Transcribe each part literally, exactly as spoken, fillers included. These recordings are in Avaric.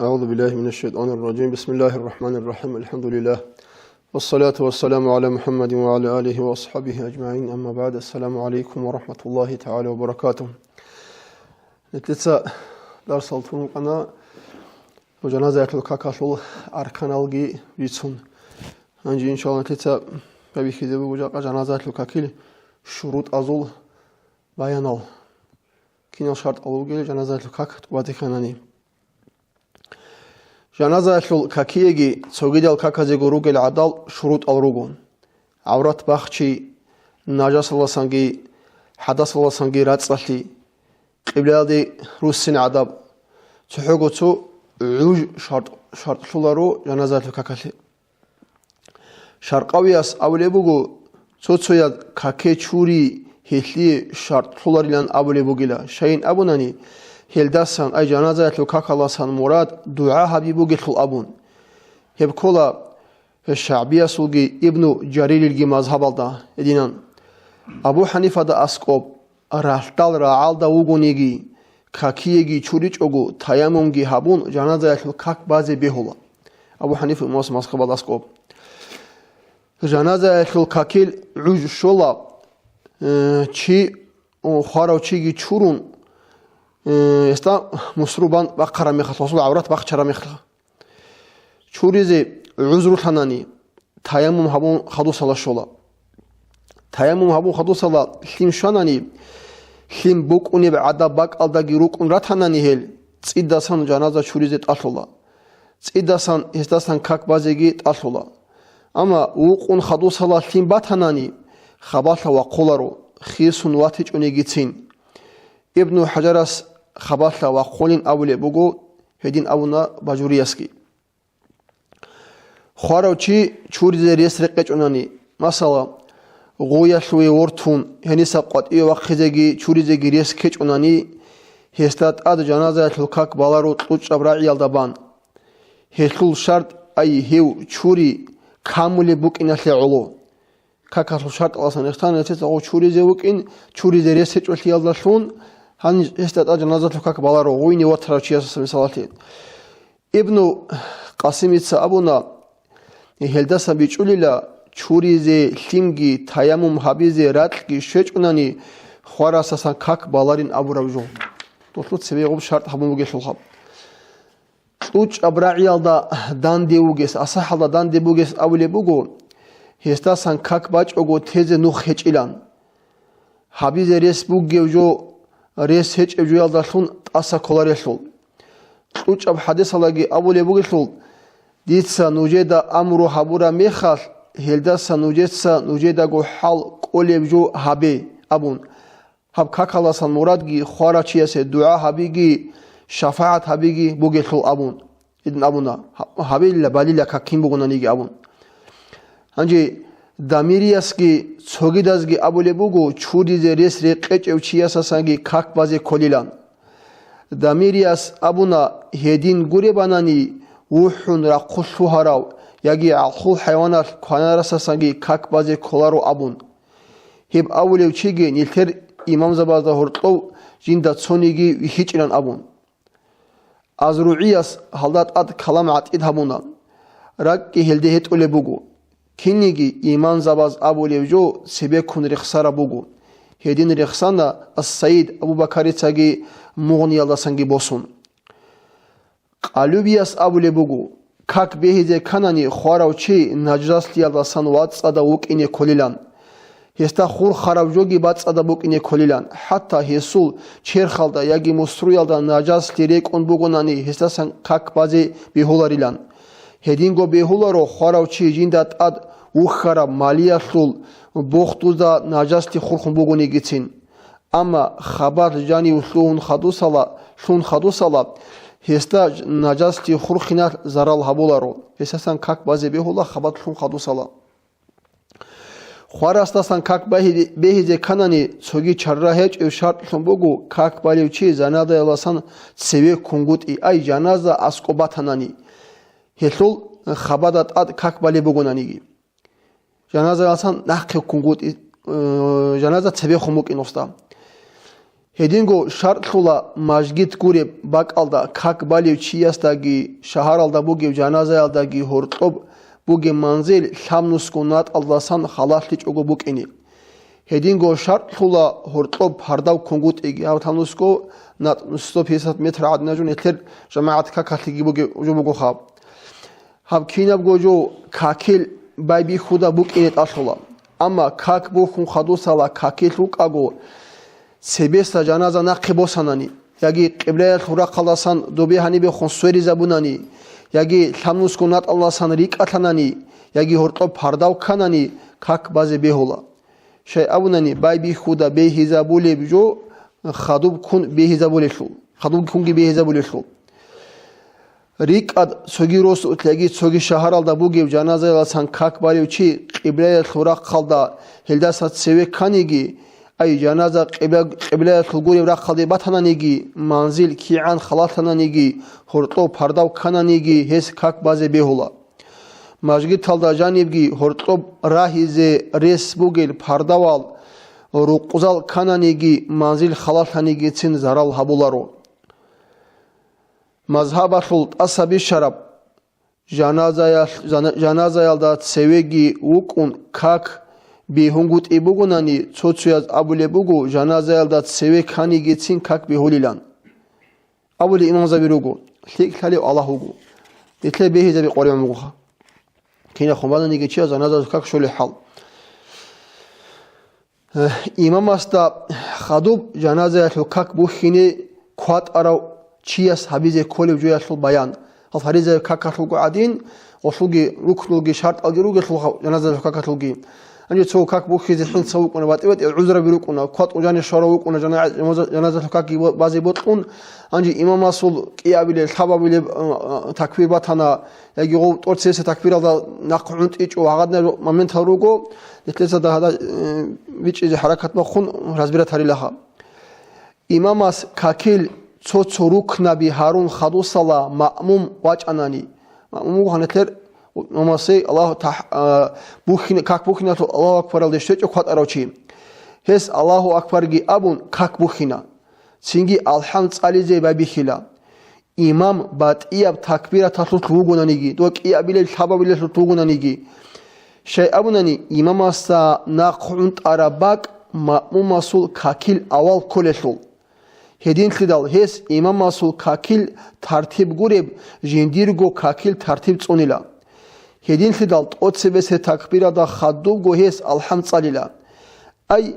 أعوذ بالله من الشيطان الرجيم. بسم الله الرحمن الرحيم. الحمد لله. والصلاة والسلام على محمد وعلى آله وأصحابه أجمعين. أما بعد. السلام عليكم ورحمة الله تعالى وبركاته. Нилъеца дарсал тун рукӀана жаназаялъул какалъул арканалги рицун. Гьанже, иншалла, нилъеца бихьизе буго жакъа жаназаялъул какил шурутӀазул баянал. Кинал шартӀал бугел жаназаялъул как тӀубазе кканани. Жаназаялъул какиеги цогидал каказего ругел гӀадал шурутӀал руго: гӀаврат бахчи, нажасалдасанги хӀадасалдасанги рацӀцӀалъи, къиблаялде руссин гӀадаб, цохӀого цо гӀуж шартӀ, шартӀлъуларо жаназаялъул какалъе. Шаркъавияс абулеб буго, цо-цояз каке чури гьелъие шартӀлъуларилан абулеб бугила. Щайин абунани, гьелдасан, ай жаназаялъул какаласан мурад дугӀа гьаби бугелъул абун. Гьеб ккола ШагӀбиясулги Ибну Жаририлги мазгьабалда гьединан. Абу ХӀанифада аскӀоб ралъдал рагӀалда вугониги, какиеги чуричӀого, таяммумги гьабун, жаназаялъул как базе бегьула. Абу ХӀанифа имамас мазгьабалда аскӀоб. Жаназаялъул какил гӀуж щола, э, чи, о, хварав чиги чурун, э, гьесда мусру бан бахъараб мехалъ, гьесул гӀаврат бахчараб мехалъ. Чуризе гӀузрулъанани, таяммум гьабун хадусала щола. Таяммум гьабун хадусала лъим щванани, лъим букӀунеб гӀадаб бакӀалдаги рукӀун ратанани гьел, цӀидасан жаназа чуризе тӀалъула. ЦӀидасан гьесдасан как базеги тӀалъула. Амма вукъун хадусала лъим батанани, хабалъа вахъуларо, хисун ватичӀонигицин. Ибну ХӀажарас хабалъа вахъулин абулеб буго, гьедин абуна Бажуриясги. Хварав чи чуризе рес рекъечӀунани, масала, гъуялъуве вортун, гьениса къватӀиве вахъизеги чуризеги рес ккечӀунани, гьесда тӀад жаназаялъул как баларо кьучӀаб рагӀиялда бан. Гьелъул шартӀ, ай гьев чури камулеб букӀиналъе гӀоло. Какалъул шартӀаласан ихтан гьесда гъов чуризе вукӀин, чуризе рес гьечӀолъиялдалъун, гьанже гьесда тӀад жаназалъул как баларо, гъуйни ватарав чиясаса мисалалъе. Ибну Къасимица абуна, гьелдасан бичӀчӀулила, чуризе лъимги, таяммум гьабизе ракьги щвечӀунани, хварасасан как баларин абураб жо. Долъул цебе гъуб шартӀ гьабун бугелъулха. КьучӀаб рагӀиялда данде вугес, асахӀалда данде бугес абулеб буго, гьесдасан как бачӀого тезе нух гьечӀилан. Гьабизе рес бугев жо, рес гьечӀев жоялдалъун тӀаса кколарелъул. КьучӀаб хӀадисалаги абулеб бугелъул, дица нужеда амру гьабураб мехалъ, гьелдаса нужеца нужедаго хӀал кӀолеб жо гьабе, абун. Гьаб какаласан мурадги хварав чиясе дугӀа гьабиги, шафагӀат гьабиги бугелъул абун. Гьедин абуна, гьаб-, гьабилла балила как кин бугонаниги абун. Гьанже Дамириясги цогидазги абулеб буго, чуризе рес рекъечӀев чиясасанги как базе кколилан. Дамирияс абуна, гьедин гуребанани, вухӀун рахъулъ лъугьарав яги гӀалхул хӀайваналъ кванарасасанги как базе кколаро абун. Гьеб абулев чиги нилъер имамзабазда гьоркьов жинда цониги вихьичӀилан абун. АзругӀияс гьалда тӀад калам гӀатӀид гьабуна, ракӀги гьелде гьетӀулеб буго. Кинниги имамзабаз абулев жо цебеккун рехсараб буго, гьедин рехсана Ас-Саид Абу-Бакарицаги Мугъниялдасанги босун. Къалубияс абулеб буго, как бегьизе кканани хварав чи нажаслъиялдасан вацӀцӀадав вукӀине кколилан. Гьесда хурхараб жоги бацӀцӀадаб букӀине кколилан, хӀатта гьесул черхалда яги мусруялда нажаслъи рекӀун бугонани гьесдасан как базе бегьуларилан. Гьединго бегьуларо хварав чи жинда тӀад вухьараб малиялъул бохдузда нажаслъи хурхун бугонигицин. Амма хабар жанив лъугьун хадусала, лъун хадусала, гьесда нажаслъи хурхиналъ зарал гьабуларо, гьесасан как базе бегьула хабар лъун хадусала. Хварасдасан как бегьи-, бегьизе кканани цоги чарра гьечӀев шартлъун буго, как балев чи жаназаяласан цеве ккунгутӀи, ай жаназа аскӀоб батанани, гьелъул хабада тӀад как балеб бугонаниги. Жаназаяласан нахъе ккунгутӀи, э, жаназа цебехун букӀин гьесда. Гьединго шартлъула мажгит гуреб бакӀалда как балев чиясдаги шагьаралда бугеб жаназаялдаги гьоркьоб бугеб манзил лъабнусго натӀалдасан халалъичӀого букӀине. Гьединго шартлъула гьоркьоб пардав ккунгутӀиги, гьаб лъабнусго натӀ сто пятьдесят метр гӀадинаб жо нилъер жамагӀат какалъиги бугеб жо буго хаб. Гьаб кинабго жо какил байбихьуда букӀине тӀалъула. Амма как бухьун хадусала какил вукӀаго, цебесда жаназа нахъе босанани, яги къиблаялъул рахъалдасан добе гьанибехун сверизабунани, яги лъабнусго натӀалдасан рикӀкӀалъанани, яги гьоркьоб пардав кканани, как базе бегьула. Щай абунани, байбихьуда бегьизабулеб жо хадуб ккун бегьизабулелъул, хадуб ккунги бегьизабулелъул. РикӀкӀад цоги росулъ яги цоги шагьаралда бугеб жаназаялдасан как балев чи къиблаялъул рахъалда гьелдаса цеве кканиги, ай, жаназа къибла-, къиблаялъул гуреб рахъалде батананиги, манзил кигӀан халалъананиги, гьоркьоб пардав ккананиги, гьес как базе бегьула. Мажгиталда жанибги гьоркьоб рагьизе рес бугел пардавал рукъзал ккананиги, манзил халалъанигицин зарал гьабуларо. Мазгьабалъул тӀаса бищараб, жаназаялъ-, жана-, жаназаялда цевеги вукӀун как бигьунгутӀи бугонани, цо-цояз абулеб буго, жаназаялда цеве кканигицин как бигьулилан. Абулеб имамзаби руго, лъикӀ лъалев Аллагь вуго. Нилъее бегьизаби къваригӀун бугоха. Кинахун бананиги чияс жаназаялъул как щолеб хӀал. Э, имамасда хадуб жаназаялъул как бухьине кватӀарав чияс гьабизе кколеб жоялъул баян. Гьал фаризаяб какалъулго гӀадин, гъолъулги рукнулги шартӀалги ругелъулха жаназаялъул какалъулги. Гьанже цо как бухьизе хӀинца вукӀуна, батӀи-батӀиял гӀузраби рукӀуна, кватӀун жанив щварав вукӀуна, жана-, жаназаялъул какги бо-, базе бокьун, гьанже имамасул кӀиабилеб, лъабабилеб, э, э, такбир батана, яги гъов тӀоцебесеб такбиралда нахъ гӀунтӀичӀо гьагъадинаб моментал руго, нилъеца дагьада, э, бичӀчӀизе хӀаракат бахъун разбирать гьарилаха. Имамас какил цо-цо рукнаби гьарун хадусала маъмум вачӀанани, маъмум вуго гьанилъер имамасе Аллагь тахӀ-, а, бухьин-, как бухьиналъул Аллагьу акбаралде щвечӀо кватӀарав чи. Гьес Аллагьу акбарги абун как бухьина. Цинги алхӀам цӀализе байбихьила. Имам батӀияб такбираталъулъ вугонаниги, дова кӀиабилеб лъабабилелъулъ вугонаниги. Щай абунани, имамасда нахъ гӀунтӀараб бакӀ маъмумасул какил авал кколелъул. Гьединлъидал гьес имамасул какил тартиб гуреб жиндирго какил тартиб цӀунила. Гьединлъидал тӀоцебесеб такбиралда хадубго гьес алхӀам цӀалила. Ай,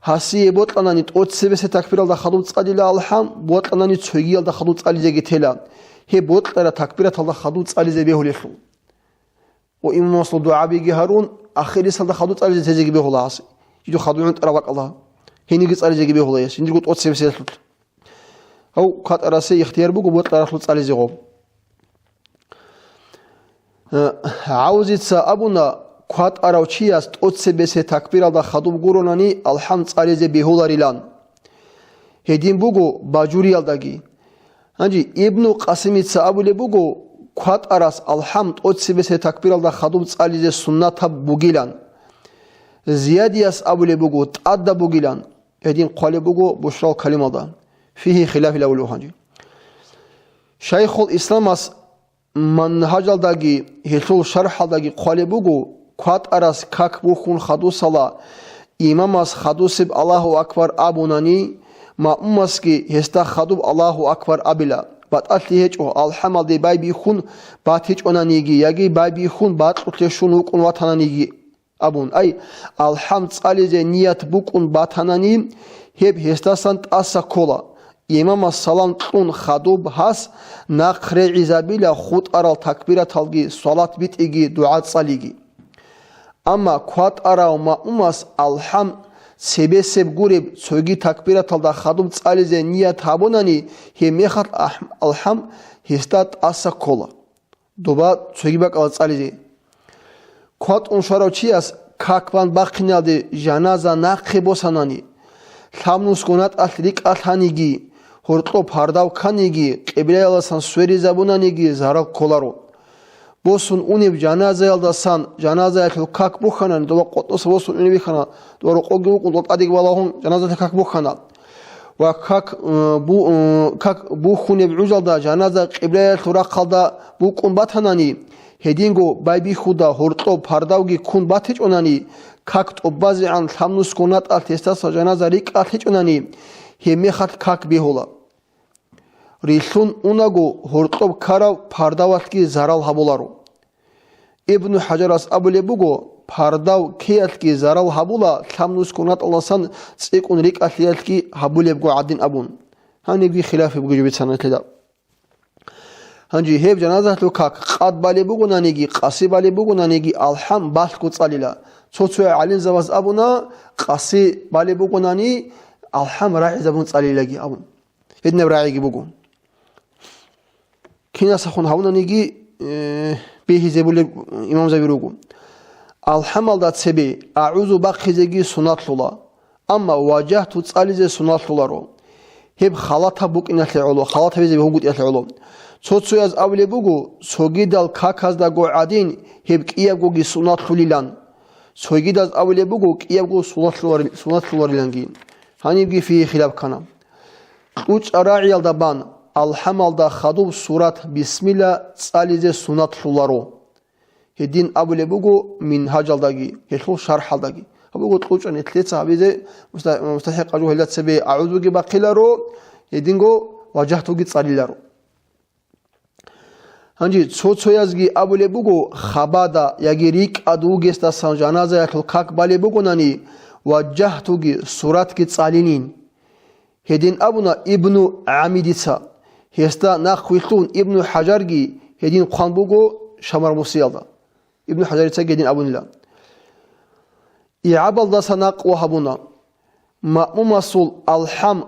гьасие бокьанани тӀоцебесеб такбиралда хадуб цӀалила алхӀам, бокьанани цогиялда хадуб цӀализеги тела, гьеб бокьараб такбираталда хадуб цӀализе бегьулелъул. Ва имамасул дугӀабиги гьарун, ахирисалда хадуб цӀализе тезеги бегьула гьас. Жидер хадуб гӀунтӀараб бакӀалда. Гьениги цӀализеги бегьула гьес, жиндирго тӀоцебесеб. Гьав кватӀарасе ихтияр буго бокьаралъул цӀализе гъоб. Э, ГӀавзица абуна, кватӀарав чияс тӀоцебесеб такбиралда хадуб гуронани алхӀам цӀализе бегьуларилан. Гьедин буго Бажуриялдаги. Гьанже Ибну Къасимица абулеб буго, кватӀарас алхӀам тӀоцебесеб такбиралда хадуб цӀализе суннатаб бугилан. Зиядияс абулеб буго, тӀадаб бугилан. Гьедин хъвалеб буго Бушрал Калималда. Фигьи хилаф илан абулеб гьанже. Шайхул Исламас Манхажалдаги гьелъул шархӀалдаги хъвалеб буго, кватӀарас как бухьун хадусала, имамас хадусеб Аллагьу акбар абунани, маъмумасги гьесда хадуб Аллагьу акбар абила, батӀалъи гьечӀо, алхӀамалде байбихьун батичӀонаниги яги байбихьун бакьулъе щун вукӀун ватананиги абун, ай, алхӀам цӀализе ният букӀун батанани, гьеб гьесдасан тӀаса ккола. Имамас салам кьун хадуб гьас нахъ регӀизабила хутӀарал такбираталги, салат битӀиги, дугӀа цӀалиги. Амма кватӀарав маъмумас алхӀам цебесеб гуреб цоги такбираталда хадуб цӀализе ният гьабунани, гьеб мехалъ ахӀ-, алхӀам гьесда тӀаса ккола. Доба цоги бакӀалда цӀализе. КватӀун щварав чияс как бан бахъиналде жаназа нахъе босанани, лъабнусго натӀалъ рикӀкӀалъаниги, гьоркьоб пардав кканиги, къиблаялдасан сверизабунаниги зарал кколаро. Босун унеб жаназаялдасан, жаназаялъул как бухьанани, доба къотӀноса босун унеб бихьана, доба рокъоги вукӀун, доба тӀадеги балагьун жаназаялъул как бухьана. Ва как, э, бу-, э, как бухьунеб гӀужалда жаназа къиблаялъул рахъалда букӀун батанани, гьединго байбихьуда гьоркьоб пардавги ккун батичӀонани, как тӀубазегӀан лъабнусго натӀалъ гьесдаса жаназа рикӀкӀалъичӀонани, гьебмехалъ как бегьула. Рилълъун унаго гьоркьоб ккарав пардавалъги зарал гьабуларо. Ибну ХӀажарас абулеб буго, пардав ккеялъги зарал гьабула, лъабнусго натӀалдасан цӀикӀкӀун рикӀкӀалъиялъги гьабулебго гӀадин абун. Гьанибги хилаф бугеб жо бицана нилъеда. Гьанже гьеб жаназалъул как къад балеб бугонаниги, къаси балеб бугонаниги, алхӀам балъго цӀалила. Цо-цо гӀалимзабаз абуна, къаси балеб бугонани, алхӀам рагӀизабун цӀалилаги абун. Гьединаб рагӀиги буго. Кинасахун гьавунаниги, э, бихьизабулеб имамзаби руго. АлхӀамалда цебе агӀузу бахъизеги сунатлъула, амма важагьту цӀализе сунатлъуларо. Гьеб халатаб букӀиналъе гӀоло, халат гьабизе бегьунгутӀиялъе гӀоло. Цо-цояз абулеб буго, цогидал каказдаго гӀадин, гьеб кӀиябгоги сунатлъулилан. Цогидаз абулеб буго, кӀиябго сунатлъулар-, сунатлъулариланги. Гьанибги фигьи хилаб ккана. КьучӀа рагӀиялда бан, алхӀамалда хадуб сурат бисмилла цӀализе сунатлъуларо. Гьедин абулеб буго Мингьажалдаги, гьелъул шархӀалдаги. Гьаб буго кьучӀа нилъеца гьабизе муста-, мустахӀикъа жо гьелда цебе агӀузуги бахъиларо, гьединго важагьтуги цӀалиларо. Гьанже цо-цоязги абулеб буго, хабада яги рикӀкӀад вугесдасан жаназаялъул как балеб бугонани, важагьтуги суратги цӀалинин. Гьедин абуна Ибну ГӀамидица. Гьесда нахъвилълъун Ибну ХӀажарги гьедин хъван буго Шамармусиялда. Ибну ХӀажарицаги гьедин абунила. ИгӀабалдаса накъ ва гьабуна. Маъмумасул алхӀам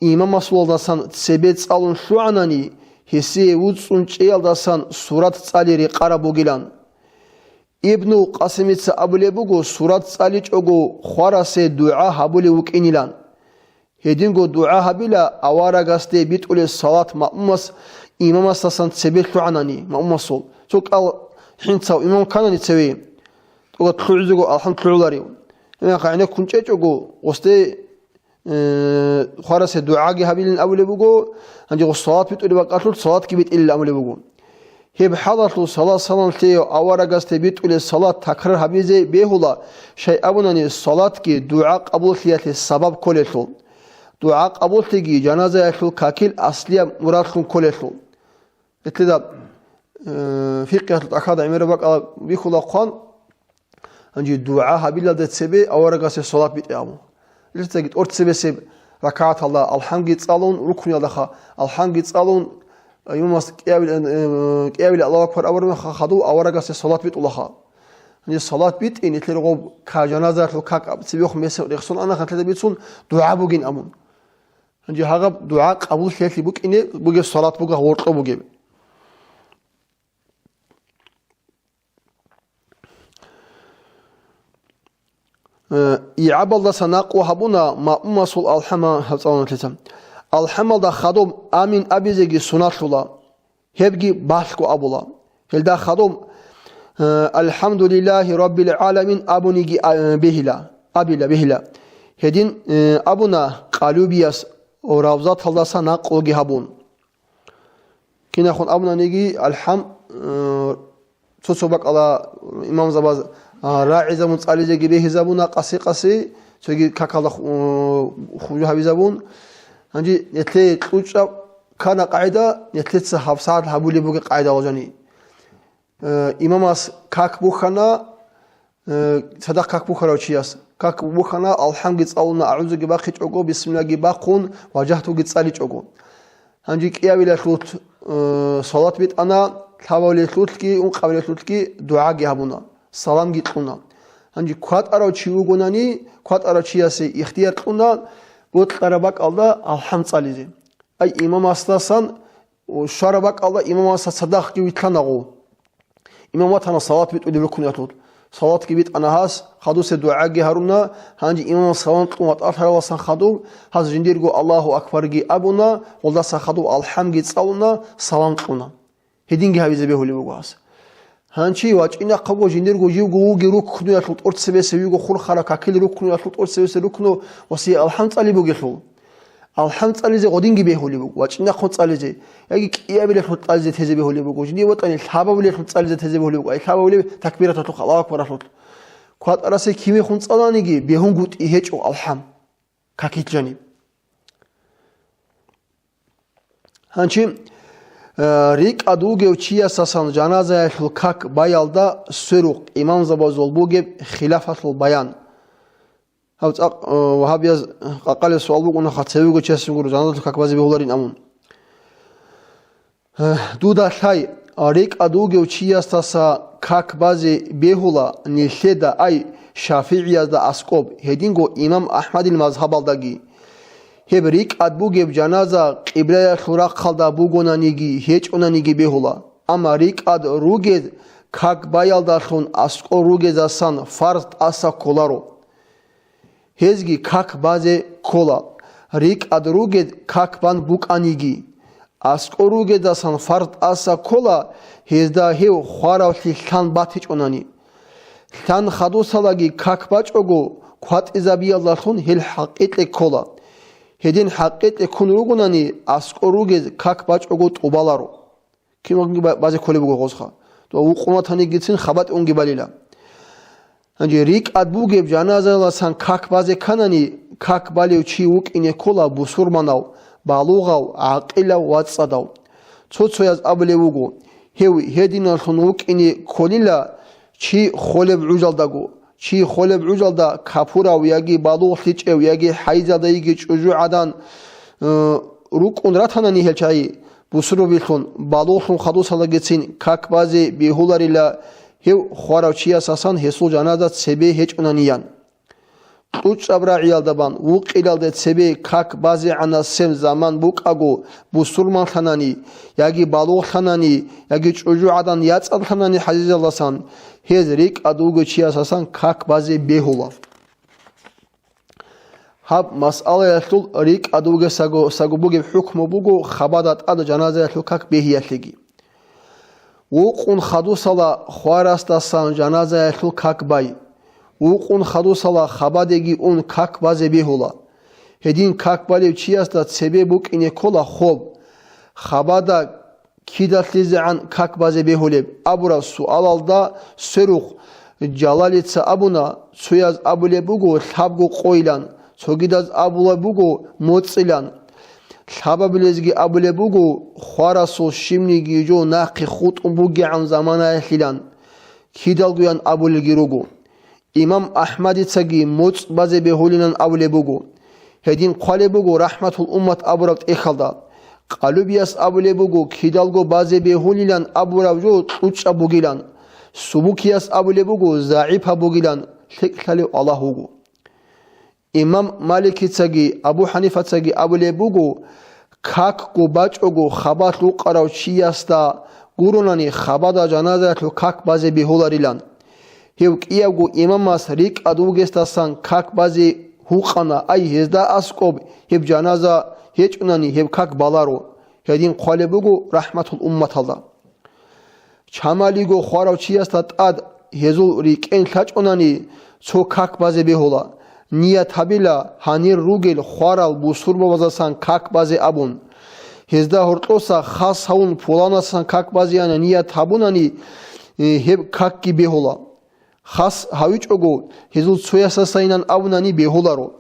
имамасулалдасан цебе цӀалун лъугӀанани, гьесие вуцӀцӀун чӀеялдасан сурат цӀали рекъараб бугилан. Ибну Къасимица абулеб буго, сурат цӀаличӀого хварасе дугӀа гьабулев вукӀинилан. Гьединго дугӀа гьабила аварагасде битӀулеб салат маъмумас имамасдасан цебе лъугӀанани, маъмумасул. Цо кӀал хӀинцав имам кканани цеве, тӀугат лъугӀизего алхӀам лъугӀуларев. Гьебмехалъ гӀенеккун чӀечӀого, гъосде, э, хварасе дугӀаги гьабилин абулеб буго, гьанже гъос салат битӀулеб бакӀалъулъ салатги битӀилин абулеб буго. Гьеб хӀалалъул салат-салам лъеяв аварагасде битӀулеб салат такрар гьабизе бегьула, щай абунани салатги дугӀа къабуллъиялъе сабаб кколелъул. ДугӀа къабуллъиги жаназаялъул какил аслияб мурадлъун кколелъул. Гьелъидаб, э, фикъгьиялъул тӀахьазда гӀемераб бакӀалда бихьула хъван, гьанже дугӀа гьабилалде цебе аварагасе салат битӀе абун. Гьелъидалги тӀоцебесеб ракагӀаталда алхӀамги цӀалун, рукнуялдаха алхӀамги цӀалун, имамас кӀиабил-, э, кӀиабилеб Аллагьу акбар абураб мехалъ хадув аварагасе салат битӀулаха. Гьанже салат битӀин, нилъер гъоб ка-, жаназаялъул как цебехун месеб рехсон ана, ханлъида бицун дугӀа бугин абун. Гьанже гьагъаб дугӀа къабуллъиялъе букӀине бугеб салат буго гьоркьоб бугеб. Э, игӀабалдаса накъ ва гьабуна маъмумасул алхӀама гьабцӀаланалъица. АлхӀамалда хадуб амин абизеги сунатлъула, гьебги балъго абула. Гьелда хадуб, э, «АлхӀамдулиллагьи раббил гӀаламин» абуниги, а, бегьила, абила бегьила. Гьедин, э, абуна Къалюбияс Равзаталдаса накълуги гьабун. Кинахун абунаниги, алхӀам, э, цо-цо бакӀала имамзабаз, а, рагӀизабун цӀализеги бегьизабуна къаси-къаси, цоги какалда ху-, хужу гьабизабун. Гьанже нилъее кьучӀаб ккана къагӀида, нилъеца гьабсагӀат гьабулеб бугеб къагӀидалъ жани. Э, имамас как бухьана, э, цадахъ как бухьарав чияс. Как бухьана, алхӀамги цӀалуна, агӀузуги бахъичӀого, бисмиллаги бахъун, важагьтуги цӀаличӀого. Гьанже кӀиявилалъулъ, э, салат битӀана, лъабавилалъулъги, ункъабилалъулъги дугӀаги гьабуна, саламги кьуна. Гьанже кватӀарав чи вугонани, кватӀарав чиясе ихтияр кьуна, бокьараб бакӀалда алхӀам цӀализе. Ай, имамасдасан, щвараб бакӀалда имамасда цадахъги вилълъана гъов. Имам ватана салат битӀулеб рукнуялъулъ. Салатги битӀана гьас, хадусе дугӀаги гьаруна, гьанже имамас салам кьун ватӀалъараласан хадуб, гьас жиндирго Аллагьу акбарги абуна, гъолдаса хадуб алхӀамги цӀалуна, салам кьуна. Гьединги гьабизе бегьулеб буго гьас. Гьанчи вачӀинахъего жиндирго живго вугев рукнуялъул тӀоцебесеб виго хурхараб какил рукнуялъул тӀоцебесеб рукну ва сие алхӀам цӀали бугелъул. АлхӀам цӀализе гъодинги бегьулеб буго, ва чӀинахъун цӀализе, яги кӀиабилелъул цӀализе тезе бегьулеб буго, жиндие ватӀани лъабабилелъул цӀализе тезе бегьулеб буго, ай лъабабилеб такбираталъул, Аллагьу акбаралъул. КватӀарасе кимехун цӀаланиги, бегьунгутӀи гьечӀо алхӀам, какил жаниб. Гьанчи, э, рикӀкӀад вугев чиясасан жаназаялъул как баялда сверухъ имамзабазул бугеб хилафалъул баян. Гьаб цӀакъ, э, вагьабияз къакъалеб суал букӀуна, цевего чиясасун гуро жаназаялъул как базе бегьуларин абун. Э, дуда лъай, рикӀкӀад вугев чиясдаса как базе бегьула нилъеда, ай, ШафигӀиязда аскӀоб, гьединго имам АхӀмадил мазгьабалдаги. Гьеб рикӀкӀад бугеб жаназа къиблаялъул рахъалда бугонаниги гьечӀонаниги бегьула, амма рикӀкӀад ругез как баялдалъун аскӀор ругезасан фарз тӀаса кколаро. Гьезги как базе ккола, рикӀкӀад ругез как бан букӀаниги. АскӀор ругезасан фарз тӀаса ккола, гьезда гьев хваравлъи лъан батичӀонани. Лъан хадусалаги как бачӀого, кватӀизабиялдалъун гьел хӀакъикье ккола. Гьедин хӀакъикье ккун ругонани, аскӀор ругез как бачӀого тӀубаларо. Киналги ба-, базе кколеб буго гъозха. Дова вукъун ватанигицин хабатӀунги балила. Гьанже рикӀкӀад бугеб жаназаяласан как базе кканани, как балев чи вукӀине ккола бусурманав, балугъав, гӀакъилав ва цӀадав. Цо-цояз абулеб буго, гьев гьединаллъун вукӀине кколила чи холеб гӀужалдаго, чи холеб гӀужалда капурав яги балугълъичӀев яги хӀайзалда йиги чӀужугӀадан, э, рукӀун ратанани гьел чагӀи, бусурбабилъун, балугълъун хадусалагицин как базе бегьуларила гьев хварав чиясасан гьесул жаназа цебе гьечӀонаниян. КьучӀаб рагӀиялда бан вукъилалде цебе как базегӀанасеб заман букӀаго, бусурманлъанани, яги балугълъанани, яги чӀужугӀадан яцӀадлъанани хӀазизалдасан, гьез рикӀкӀад вугев чиясасан как базе бегьула. Гьаб масъалаялъул рикӀкӀад вугесаго, саго бугеб хӀукму буго хабада тӀад жаназаялъул как бегьиялъеги. Вукъун хадусала хварасдасан жаназаялъул как бай. Вукъун хадусала хабадеги ун как базе бегьула. Гьедин как балев чиясда цебе букӀине ккола хоб. Хабада кидалъизегӀан как базе бегьулеб абураб суалалда сверухъ Жалалица абуна, цояз абулеб буго лъабго къойилан, цогидаз абулеб буго моцӀилан. Лъабабилезги абулеб буго, хварасул щибниги жо нахъе хутӀун бугегӀан заманаялъилан, кидалгоян абулелги руго. Имам АхӀмадицаги моцӀ базе бегьулилан абулеб буго. Гьедин хъвалеб буго РахӀматул Уммат абураб тӀехьалда. Къалубияс абулеб буго, кидалго базе бегьулилан абураб жо кьучӀаб бугилан. Субукияс абулеб буго, загӀипаб бугилан, лъикӀлъалев Аллагь вуго. Имам Маликицаги Абу ХӀанифацаги абулеб буго, какго бачӀого хабалъ вукъарав чиясда гуронани хабада жаназаялъул как базе бегьуларилан. Гьев кӀиявго имамас рикӀкӀад вугесдасан как базе гьукъана, ай, гьезда аскӀоб гьеб жаназа гьечӀунани гьеб как баларо, гьедин хъвалеб буго РахӀматул Умматалда. Чамалиго хварав чиясда тӀад гьезул рикӀкӀен лъачӀунани цо как базе бегьула, ният гьабила, гьанир ругел хварал бусурбабаздасан как базе абун. Гьезда гьоркьоса хас гьавун пуланасан как базеяна ният гьабунани, э, гьеб какги бегьула. Хас гьавичӀого, гьезул цоясасайинан абунани бегьуларо,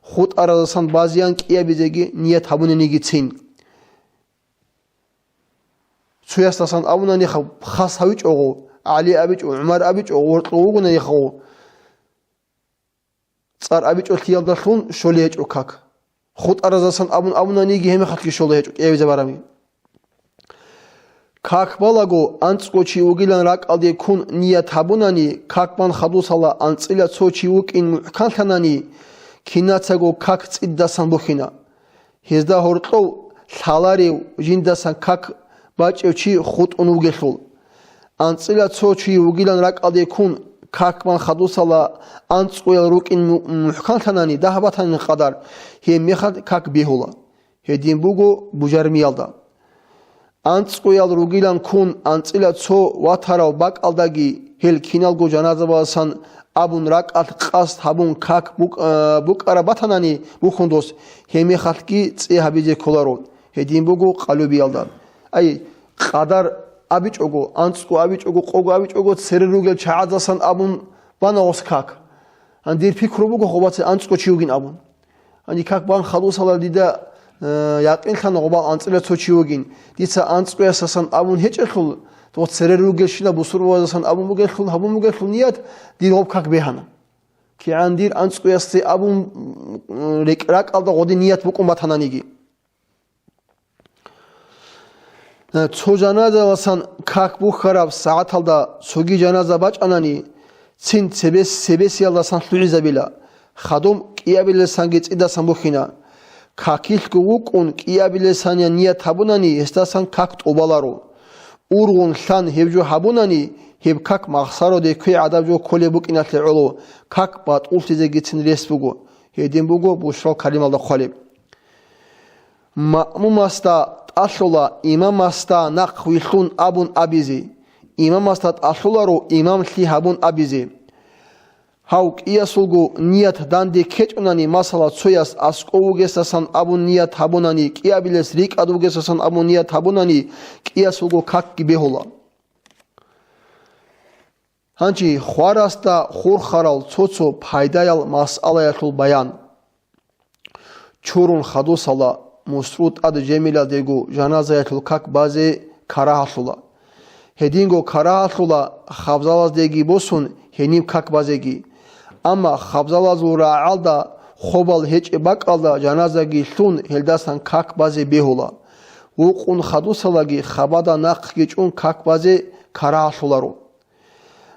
хутӀаразасан базеян кӀиабизеги ният гьабунанигицин. Цоясдасан абунани ха-, хас гьавичӀого, ГӀали абичӀо, ГӀумар абичӀо, гъоркьо вугонаниха, цӀар абичӀолъиялдалъун щолей гьечӀо как. ХутӀаразасан абун абунаниги гьебмехалъги щолей гьечӀо кӀиабизе барабги. Как балаго, анцӀго чи вугилан ракӀалде ккун ният гьабунани, как бан хадусала анцӀила цо чи вукӀин мухӀканлъанани, кинацаго как цӀидасан бухьина. Гьезда гьоркьов лъаларев жиндасан как бачӀев чи хутӀун вугелъул. АнцӀила цо чи вугилан ракӀалде ккун, как бан хадусала анцӀгоял рукӀин му-, мухӀканлъанани дагь батанин къадар, гьебмехалъ как бегьула. Гьедин буго бужармиялда. АнцӀгоял ругилан ккун, анцӀила цо ватарав бакӀалдаги гьел киналго жаназабаздасан абун, ракӀалъ къасд гьабун как букӀ-, э, букӀараб батанани бухьун дос, гьеб мехалъги цӀи гьабизе кколаро. Гьедин буго къалубиялда. Ай, къадар абичӀого, анцӀго абичӀого, къого абичӀого, церер ругел чагӀаздасан абун бана гъос как. Гьанже дир пикру буго, хобаце анцӀго чи вугин абун. Гьанже как бан хадусала дида, э, якъинлъана гъобал анцӀила цо чи вугин. Дица анцӀгоясасан абун гьечӀелъул, ва церер ругелщинал бусурбабаздасан абун бугелъул, гьабун бугелъул ният, дир гъоб как бегьана. КигӀан дир анцӀгоясде абун, м, рекь-, ракӀалда гъодин ният букӀун батананиги. Цо жаназаялдасан как бухьараб сагӀаталда цоги жаназа бачӀанани, цин цебес-, цебесиялдасан лъугӀизабила, хадуб кӀиабилелдасанги цӀидасан бухьина. Какилъго вукӀун кӀиабилелдасаниян ният гьабунани, гьесдасан как тӀубаларо. Ургъун лъан гьеб жо гьабунани, гьеб как махсароде квей гӀадаб жо кколеб букӀиналъе гӀоло, как батӀуллъизегицин рес буго. Гьедин буго Бушрал Карималда хъвалеб. Маъмумасда тӀалъула имамасда нахъ вилълъун абун абизе, имамасда тӀалъуларо имамлъи гьабун абизе. Гьав кӀиясулго ният данде ккечӀунани, масала, цояс аскӀов вугесасан абун ният гьабунани, кӀиабилес рикӀкӀад вугесасан абун ният гьабунани, кӀиясулго какги бегьула. Гьанже хварасда хурхарал цо-цо пайдаял масъалаялъул баян. Чурун хадусала мусру тӀад жемилалдего жаназаялъул как базе карагьалъула. Гьединго карагьалъула хабзалаздеги босун гьениб как базеги. Амма хабзалазул рагӀалда хобал гьечӀеб бакӀалда жаназаги лъун гьелдасан как базе бегьула. Вукъун хадусалаги хабада нахъги чӀун как базе карагьалъуларо.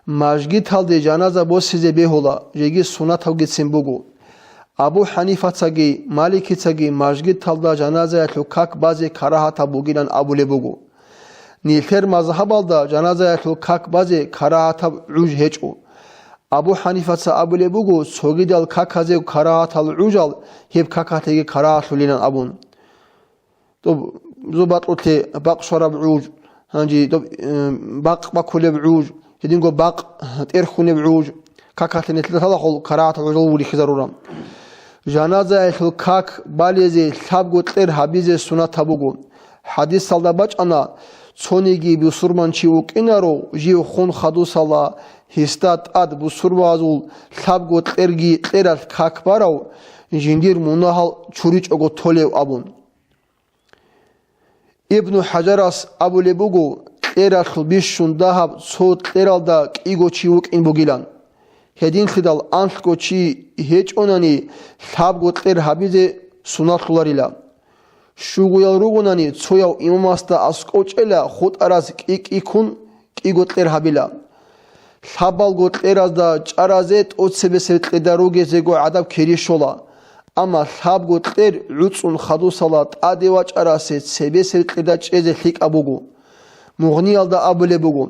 Мажгиталде жаназа босизе бегьула, жеги сунаталгицин буго. Абу ХӀанифацаги Маликицаги мажгиталда жаназаялъул как базе карагьатаб бугилан абулеб буго. Нилъер мазгьабалда жаназаялъул как базе карагьатаб гӀуж гьечӀо. Абу ХӀанифаца абулеб буго, цогидал каказе карагьатал гӀужал гьеб какалъеги карагьалъулилан абун. Доб зубатӀулъе бакъ щвараб гӀуж, гьанже доб, э, бакъ бакулеб гӀуж, гьединго бакъ тӀерхьунеб гӀуж, какалъе нилъеда лъалахъул карагьатал гӀужал вулихьизаруран. Жаназаялъул как балезе лъабго кьер гьабизе сунатаб буго. ХӀадисалда бачӀана, цониги бусурманчи вукӀинаро, жив хун хадусала, гьесда тӀад бусурбазул лъабго кьерги кьералъ как барав, жиндир мунагьал чуричӀого толев абун. Ибну ХӀажарас абулеб буго, кьералъул бищун дагьаб цо кьералда кӀиго чи вукӀин бугилан. Гьединлъидал анлъго чи гьечӀонани, лъабго кьер гьабизе суналъуларила. Щугоял ругонани, цояв имамасда аскӀов чӀела хутӀараз кӀи-кӀи ккун кӀиго кьер гьабила. Лъабалго кьеразда чӀаразе тӀоцебесеб кьеда ругезего гӀадаб кири щола, амма лъабго кьер гӀуцӀун хадусала тӀаде вачӀарасе цебесеб кьеда чӀезе лъикӀаб буго. Мугъниялда абулеб буго,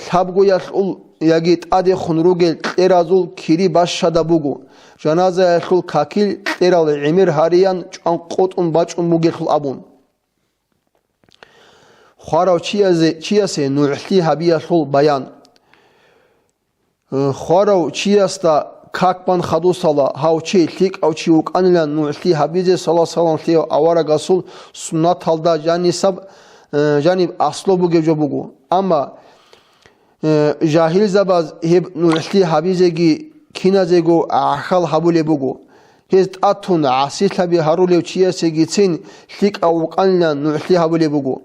лъабгоялъул яги тӀадехун ругел кьеразул кири бащадаб буго, жаназаялъул какил кьерал гӀемер гьариян чӀван къотӀун бачӀун бугелъул абун. Хварав чиязе, чиясе нугӀлъи гьабиялъул баян. Э, хварав чиясда как бан хадусала, гьав чи лъикӀав чи вукӀанилан нугӀлъи гьабизе саллаллагьу гӀалайгьи вассалламлъияв аварагасул суннаталда жанисаб, э, жаниб аслу бугеб жо буго. Амма Э, жагьилзабаз гьеб нугӀлъи гьабизеги киназего гӀахьал гьабулеб буго. Гьез тӀатун гӀасилъаби гьарулев чиясегицин лъикӀав вукӀанилан нугӀлъи гьабулеб буго.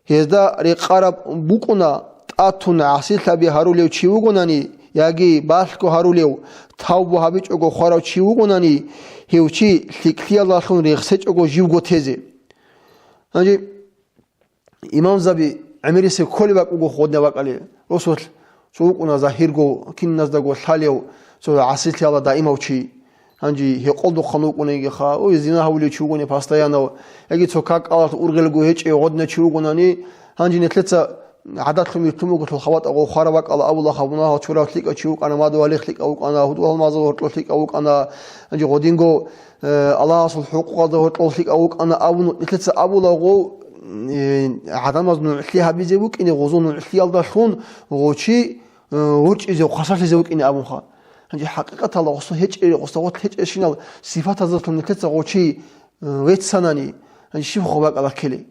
Гьезда рекъараб букӀуна, тӀатун гӀасилъаби гьарулев чи вугонани яги балъго гьарулев, тавбу гьабичӀого хварав чи вугонани, гьев чи лъикӀлъиялдалъун рехсечӀого живго тезе. Гьанже Имамзаби гӀемерисеб кколеб бакӀ буго гъодинаб бакӀалде. Росулъ цо вукӀуна загьирго, киназдаго лъалев, цо гӀасилъиялда даимав чи. Гьанже гьекъолдухъан вукӀунегиха, ой, зина гьавулев чи вугони постоянно, яги цо какалалъ ургъелго гьечӀев гъодинав чи вугонани, гьанже нилъеца гӀадатлъун витун буго, лъул хабатӀа гъов хвараб бакӀалда абулаха, мунагьал чурав лъикӀав чи вукӀана, мадугьалихъ лъикӀав вукӀана, гьудул-гьалмагъазда гьоркьов лъикӀав вукӀана, гьанже гъодинго, э, Аллагьасул хӀукъукъалда гьоркьов лъикӀав вукӀана абун нилъеца абулаго, э, гӀадамаз нугӀлъи гьабизе вукӀине, гъозул нугӀлъиялдалъун гъов чи, э, ворчӀизе, хвасарлъизе вукӀине абунха. Гьанже хӀакъикъаталда гъосда гьечӀей, гъосда гъорлъ гьечӀейщинал сифатазулъун нилъеца гъов чи, э, веццанани, гьанже щиб хъубакӀала ккелей?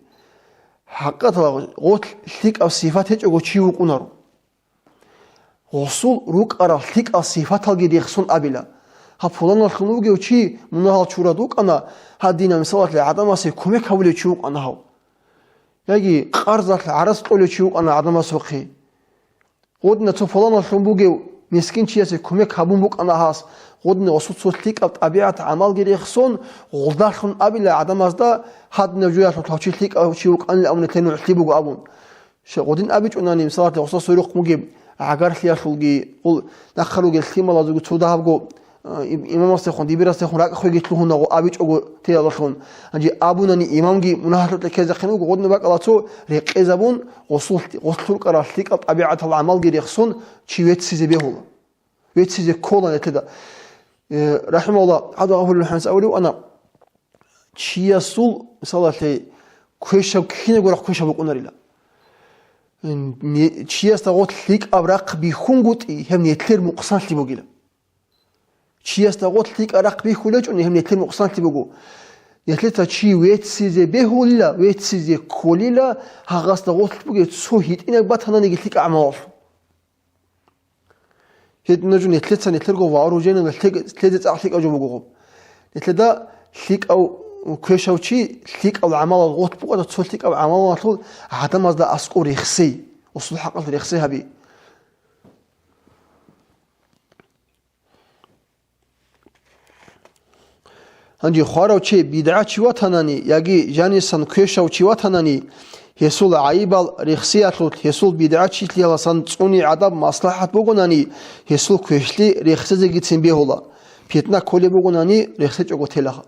ХӀакъикъаталда гъорлъ лъикӀаб сифат гьечӀого чи вукӀунаро. Гъосул рукӀарал лъикӀал сифаталги рехсон абила: «Гьаб пуланалъун вугев чи мунагьал чурад вукӀана, гьадинаб мисалалъе гӀадамасе кумек гьабулев чи вукӀана гьав». Яги къарзалъ гӀарац кьолев чи вукӀана гӀадамасухъе. Гъодина цо пуланалъун бугев мискин чиясе кумек гьабун букӀана гьас. Гъодина гъосул цо лъикӀаб тӀабигӀат-гӀамалги рехсон, гъолдалъун абила гӀадамазда, гьадинаб жоялъулъ гьав чи лъикӀав чи вукӀанилан абун, нилъер нугӀлъи буго абун. Щай гъодин абичӀунани, мисалалъе, гъосда сверухъ бугеб гӀагарлъиялъулги, гъол нахъа ругел лъималазулги цо дагьабго, а, им-, имамасдехун, дибирасдехун ракӀ хвеги лъугьунагъо абичӀого теялалъун. Гьанже абунани имамги мунагьалъукье ккезехъин вуго, гъодин бакӀала цо рекъезабун, гъосул, гъос рукӀарал лъикӀал тӀабигӀатал гӀамалги рехсон чи веццизе бегьула. Веццизе ккола нилъеда. Э, рахӀимагьуллагь, гьадав Абу Гьурайрас абулев ана, чиясул, мисалалъе, квешаб ккинабго рахъ квешаб букӀунарила. Не-, чиясда гъорлъ лъикӀаб рахъ бихьунгутӀи, гьеб нилъер мукъсанлъи бугила. Чиясда гъорлъ лъикӀаб рахъ бихьулечӀони, гьеб нилъер мукъсанлъи буго. Нилъеца чи веццизе бегьулила, веццизе кколила, гьагъасда гъорлъ бугеб цо гьитӀинаб батананиги лъикӀаб гӀамалалъул. Гьединаб жо нилъеца нилъерго вооружениялда лъег-, лъезе цӀакъ лъикӀаб жо буго гъоб. Нилъеда лъикӀав квешав чи лъикӀав гӀамалал гъорлъ букӀана, цо лъикӀаб гӀамалалъул гӀадамазда аскӀов рехсей, гъосул хӀакъалъулъ рехсей гьаби. Гьанже хварав чи бидгӀачи ватанани яги жанисан квешав чи ватанани, гьесул гӀайибал рехсиялъулъ, гьесул бидгӀачилъиялдасан цӀуни гӀадаб маслахӀат бугонани, гьесул квешлъи рехсезегицин бегьула, питна кколеб бугонани, рехсечӀого телаха.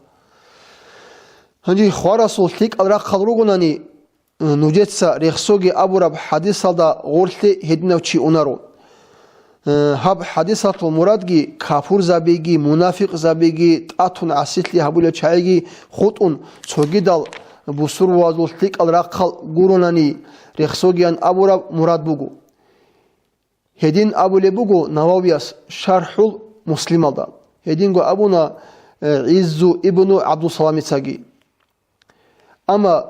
Гьанже хварасул лъикӀал рахъал ругонани, нужеца рехсоги абураб хӀадисалда гъорлъе гьединав чи унаро. Э, гьаб хӀадисалъул мурадги капурзабиги, мунафикъзабиги, тӀатун гӀасилъи гьабулел чагӀиги хутӀун, цогидал бусурбабазул лъикӀал рахъал гуронани рехсогиян абураб мурад буго. Гьедин абулеб буго Нававияс ШархӀул Муслималда. Гьединго абуна, э, ГӀиззу ибну ГӀабдусаламицаги. Амма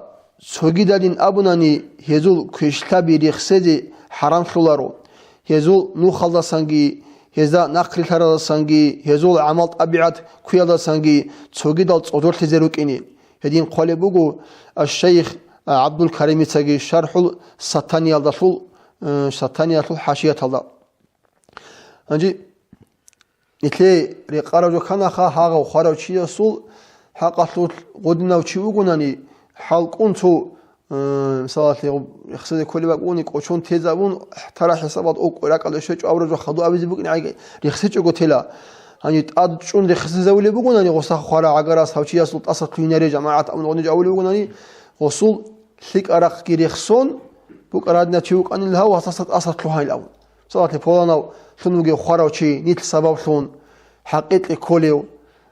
цогидалин абунани, гьезул квешлъаби рехсезе хӀарамлъуларо, гьезул нухалдасанги, гьезда нахърилълъаразасанги, гьезул гӀамал-тӀабигӀат ккуялдасанги цогидал цӀодорлъизе рукӀине. Гьедин хъвалеб буго аш-шайх ГӀабдул-Каримицаги ШархӀул Саттаниялдалъул, э, Саттаниялъул хӀашияталда. Гьанже нилъее рекъараб жо кканаха, гьагъав хварав чиясул хӀакъалъулъ гъодинав чи вугонани, хӀалкӀун цо, э, мисалалъе, рехсезе кколеб бакӀуни, кӀочон тезабун, тара хӀисабалда укӀо ракӀалде щвечӀо абураб жо хадур абизе букӀине гӀайги, рехсечӀого тела. Гьанже тӀад чӀун рехсезавулеб бугонани, гъосда хварав гӀагарас гьав чиясул тӀаса лъугьинаре жамагӀат абун гъодинав чи авулеб бугонани, гъосул лъикӀаб рахъги рехсон, букӀа гьадинав чи вукӀанила гьав, гьасдаса тӀаса лъугьайилан абун. Мисалалъе, пуланав лъун вугев хварав чи нилъ сабаблъун хӀакъикъи кколев,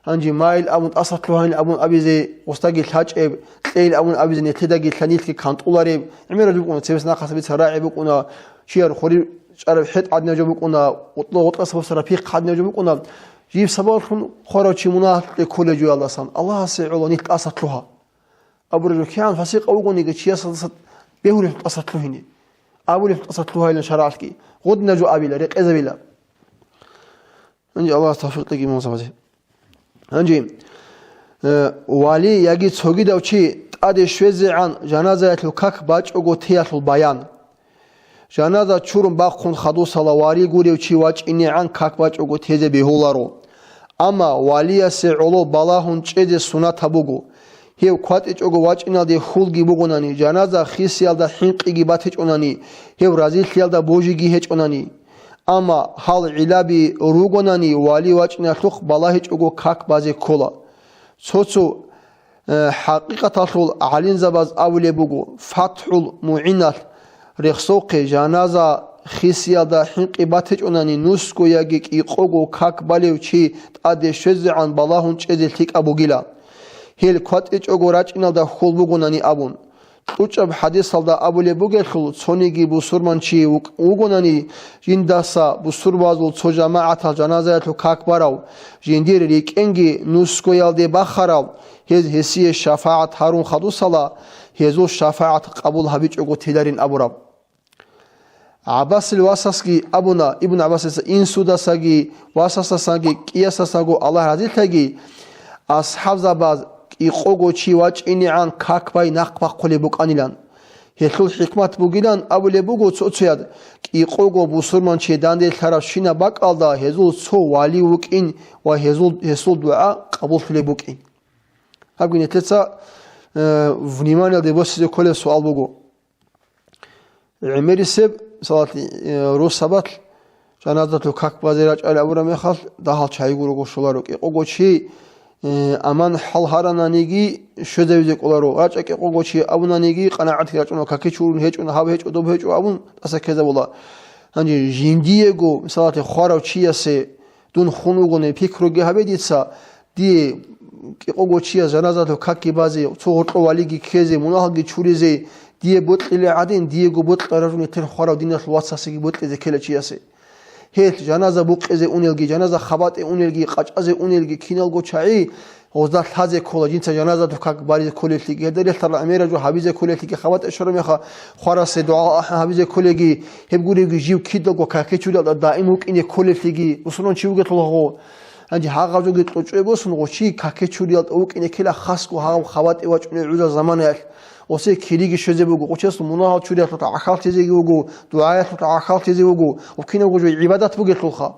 гьанже майил абун, тӀаса лъугьайилан абун абизе, гъосдаги лъачӀеб, кьейил абун абизе, нилъедаги лъа-, нилъги кантӀулареб, гӀемераб жо букӀуна, цебес нахъаса бицараб рагӀи букӀуна, чияр хуриб чӀараб хӀетӀ гьадинаб жо букӀуна, гъутӀла-гъутӀлъас босараб пихъ гьадинаб жо букӀуна, жиб сабаблъун хварав чи мунагьалде кколев жоялдасан, Аллагьасе гӀоло нилъ тӀаса лъугьа. Абураб жо кигӀан фасикъав вугониги, чиясдаса бегьулеб тӀаса лъугьине. Абулеб тӀаса лъугьайилан шаргӀалъги. Гъодинаб жо абила, рекъезабила. Гьанже Аллагьас тавфикъ кьеги мун сабазе. Гьанже, э, вали яги цогидав чи тӀаде щвезегӀан жаназаялъул как бачӀого теялъул баян. Жаназа чурун бахъун хадусала вали гурев чи вачӀинегӀан как бачӀого тезе бегьуларо. Амма валиясе гӀоло балагьун чӀезе суннатаб буго. Гьев кватӀичӀого вачӀиналде хьулги бугонани, жаназа хисиялда хӀинкъиги батичӀонани, гьев разилъиялда божиги гьечӀонани. Амма гьал гӀиллаби ругонани, вали вачӀиналъухъ балагьичӀого как базе ккола. Цо-цо Э, хӀакъикъаталъул гӀалимзабаз абулеб буго, ФатхӀул МугӀиналъ рехсолъе жаназа хисиялда хӀинкъи батичӀонани нусго яги кӀикъого как балев чи тӀаде щвезегӀан балагьун чӀезе лъикӀаб бугила. Гьел кватӀичӀого рачӀиналда хьул бугонани абун. КьучӀаб хӀадисалда абулеб бугелъул, цониги бусурманчи вукӀ-, вугонани, жиндаса бусурбазул цо жамагӀатал жаназаялъул как барав, жиндир рикӀкӀенги нусгоялде бахарав, гьез гьесие шафагӀат гьарун хадусала, гьезул шафагӀат къабул гьабичӀого теларин абураб. ГӀаббасил васасги абуна, Ибн ГӀаббасица, инсудасаги, васасасаги, кӀиясасаго Аллагь разилъаги, асхӀабзабаз кӀикъого чи вачӀинегӀан как бай нахъ бахъулеб букӀанилан. Гьелъул хӀикмат бугилан абулеб буго цо-цояз, кӀикъого бусурманчи данделъарабщинаб бакӀалда гьезул цо вали вукӀин ва гьезул, гьесул дугӀа къабуллъулеб букӀин. Гьабги нилъеца, э, вниманиялде босизе кколеб суал буго. ГӀемерисеб, мисалалъе, э, росабалъ жаназалъул как базе рачӀайилан абураб мехалъ, дагьал чагӀи гурого щоларо. КӀикъого чи, э, аман хӀал гьарананиги, щвезавизе кӀоларо. РачӀа кӀикъого чи абунаниги, къанагӀатги рачӀуна, какичурун гьечӀун, гьаб гьечӀо, доб гьечӀо абун тӀаса ккезабула. Гьанже жиндиего, мисалалъе, хварав чиясе дун хун вугони пикруги гьабе дица, дие кӀикъого чияс жаназалъул какги базе, цо гъоркьо валиги ккезе, мунагьалги чуризе, дие бокьилеб гӀадин, диего бокьараб жо нилъер хварав диналъул вацасеги бокьизе ккела чиясе. Гьелъ жаназа букъизе унелги, жаназа хабатӀе унелги, къачӀазе унелги киналго чагӀи гъозда лъазе ккола, жинца жаназалъул как баризе кколеллъиги, гьелда релълъарал гӀемераб жо гьабизе кколеллъиги, хабатӀе щвараб мехалъ хварасе дугӀа ахӀа гьабизе кколеги, гьеб гуревги жив кидаго какичуриялда даим вукӀине кколеллъиги, мусулман чи вугелъулго. Гьанже гьагъаб жоги кьучӀеб босун, гъо чи какичуриялда вукӀине ккела хасго гьагъаб хабатӀе вачӀунеб гӀузал заманаялъ. Гъосие кириги щвезе буго, гъо чиясул мунагьал чуриялъул гӀахьаллъизе вуго, дугӀаялъул гӀахьаллъизе вуго, гъо кинабго жо гӀибадат бугелъулха.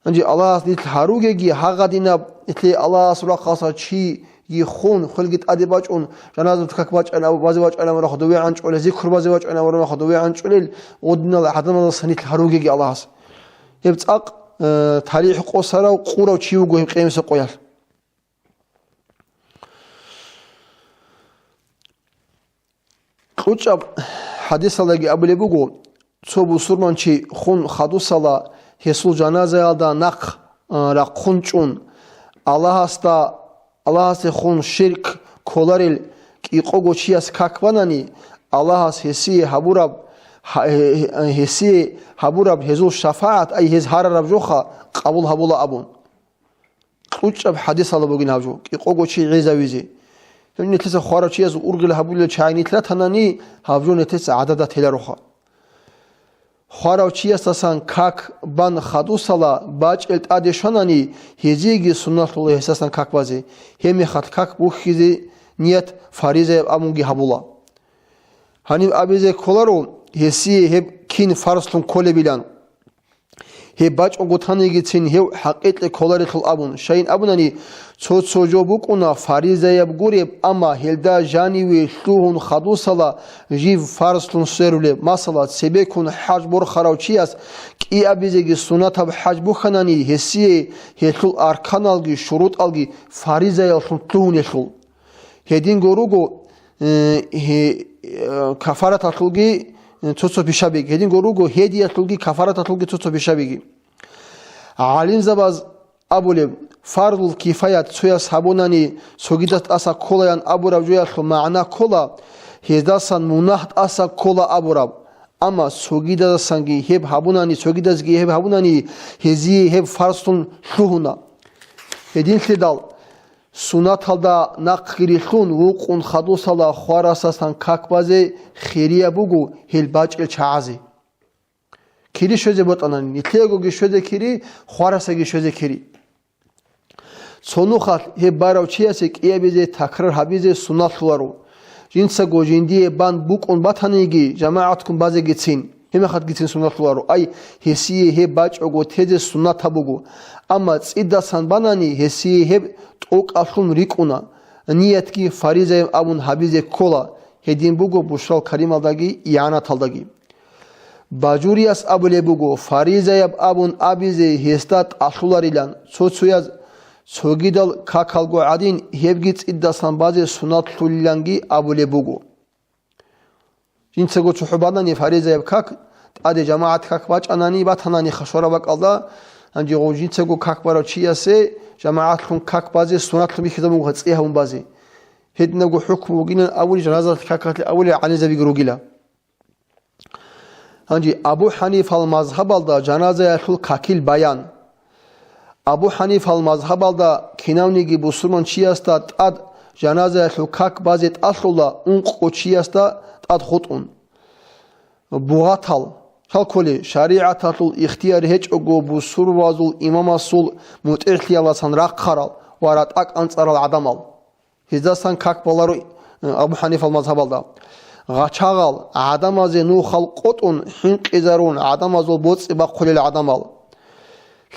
Гьанже Аллагьас нилъ гьаругеги гьагъадинаб, нилъее Аллагьас рахъалъа чиги хун, хвелги тӀаде бачӀун, жаназат как бачӀана, базе бачӀана ва рахъ дове гӀанчӀолел, зикр базе бачӀана ва рахъ дове гӀанчӀолел, гъодинал гӀадамалдаса нилъ гьаругеги Аллагьас. Гьеб цӀакъ, э, талихӀ къосарав къурав чи вуго гьеб къиямасеб къоялъ. КьучӀаб хӀадисалдаги абулеб буго, цо бусурманчи хун хадусала гьесул жаназаялда нахъ, а, рахъун чӀун, Аллагьасда, Аллагьасде хун ширк кколарел кӀикъого чияс как банани, Аллагьас гьесие гьабураб, гьа-, гье-, гье-, гьесие гьабураб гьезул шафагӀат, ай гьез гьарараб жоха къабул гьабула абун. КьучӀаб хӀадисалда бугин гьаб жо, кӀикъого чи гӀезавизе. Гьеб нилъеца хварав чияс ургъел гьабулел чагӀи нилъ ратанани, гьаб жо нилъеца гӀадада телароха. Хварав чиясдасан как бан хадусала бачӀел тӀаде щванани, гьезиеги сунналъула гьесдасан как базе, гьеб мехалъ как бухьизе ният фаризаяб абунги гьабула. Гьаниб абизе кколаро, гьесие гьеб кин фарзлъун кколебилан. Гьеб бачӀого танигицин гьев хӀакъикъе кколарелъул абун, щайин абунани, цо-цо жо букӀуна фаризаяб гуреб, амма гьелда жаниве лъугьун хадусала жив фарзлъун сверулеб, масала, цебеккун хӀаж борхарав чияс кӀиабизеги сунатаб хӀаж бухьанани, гьесие гьелъул арканалги шурутӀалги фаризаяллъун лъугьунелъул. Гьединго руго, э, гье-, э, кафараталъулги, э, цо-цо пишабиги. Гьединго руго гьедиялъулги кафараталъулги цо-цо пишабиги. ГӀалимзабаз абулеб, фарзул кифаят цояс гьабунани, цогидас тӀаса кколаян абураб жоялъул магӀна ккола, гьездасан мунагь тӀаса ккола абураб. Амма цогидасанги гьеб гьабунани, цогидазги гьеб гьабунани, гьезие гьеб фарзлъун лъугьуна. Гьединлъидал, сунаталда нахъги рилълъун вукъун хадусала хварасасан как базе хирияб буго гьел бачӀел чагӀазе. Кири щвезе бокьанани, нилъеегоги щвезе кири, хварасаги щвезе кири. Цо нухалъ гьеб барав чиясе кӀиабизе такрар гьабизе суннатлъуларо. Жинцаго жиндие бан букӀун батаниги, жамагӀатккун базегицин, гьемахъатгицин суннатлъуларо. Ай, гьесие гьеб бачӀого тезе суннатаб буго. Амма цӀидасан банани, гьесие гьеб тӀокӀалъун рикӀкӀуна, ниятги фаризаяб абун гьабизе ккола, гьедин буго бушрал карималдаги игӀанаталдаги. Бажурияс абулеб буго, фаризаяб абун абизе гьесда тӀалъуларилан, цо-цояз цогидал какалго гӀадин, гьебги цӀидасан базе суннатлъулиланги абулеб буго. Жинцаго цохӀо банани фаризаяб как, тӀаде жамагӀат как бачӀанани батанани хашвара бакӀалда, гьанже гъов жинцаго как барав чиясе жамагӀатлъун как базе суннатлъун бихьизабун буго цӀи гьабун базе. Гьединабго хӀукму бугилан абулеб жаназалъ какалъе абулел гӀалимзабиги ругила. Гьанже Абу ХӀанифал мазгьабалда жаназаялъул какил баян. Абу ХӀанифал мазгьабалда кинавниги бусурман чиясда тӀад жаназаялъул как базе тӀалъула ункъго чиясда тӀад хутӀун. Бугъатал, хал кколей, шаригӀаталъул ихтияр гьечӀого бусурбабазул имамасул мутӀигӀлъиялдасан рахъарал ва ратӀа кӀанцӀарал гӀадамал. Гьездасан как баларо Абу ХӀанифал мазгьабалда. Гъачагъал, гӀадамазе нухал къотӀун, хӀинкъизарун гӀадамазул боцӀи бахъулел гӀадамал.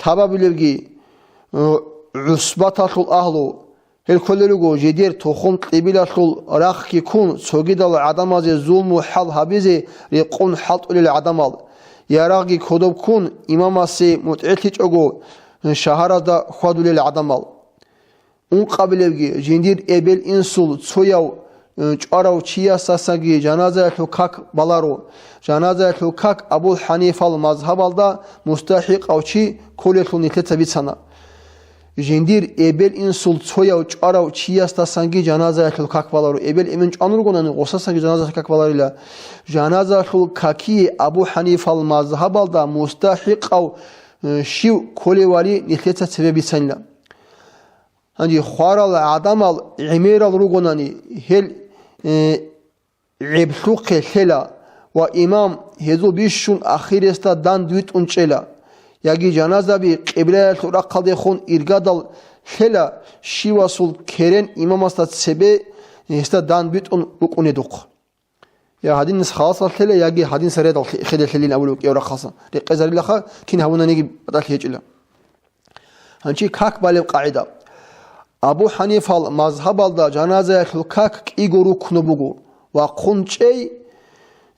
Лъабабилебги, э, гӀусбаталъул агьлу, гьел кколел руго жидер тухум-кьибилалъул рахъги ккун, цогидал гӀадамазе зулму-хӀал гьабизе рекъон хӀалтӀулел гӀадамал, ярагъги кодоб ккун, имамасе мутӀигӀлъичӀого, шагьаразда хьвадулел гӀадамал. Ункъабилебги, жиндир эбел-инсул цояв, э, чӀварав чиясдасаги жаназаялъул как баларо. Жаназаялъул как Абу ХӀанифал мазгьабалда мустахӀикъав чи кколелъул нилъеца бицана. Жиндир эбел-инсул цояв чӀварав чиясдасанги жаназаялъул как баларо. Эбел-эмен чӀван ругонани, гъосасанги жаназаялъул как баларила. Жаназаялъул какие Абу ХӀанифал мазгьабалда мустахӀикъав, э, щив кколевали нилъеца цебе бицанила. Гьанже хварал гӀадамал гӀемерал ругонани, гьел, э, гӀеблъухъе лъела ва имам гьезул бищун ахиресда дандвитӀун чӀела, яги жаназаби къиблаялъул рахъалдехун иргадал лъела, щивасул керен имамасда цебе гьесда дандвитӀун букӀунедухъ. Я гьадинас халасалъ лъела, яги гьадинса редал хе-, хеде лъелин абулев кӀев рахъалса. Рекъезарилаха, кин гьабунаниги батӀалъи гьечӀила. Гьанчи как балеб къагӀида. Абу ХӀанифал мазгьабалда жаназаялъул как кӀиго рукну буго ва хъун чӀей,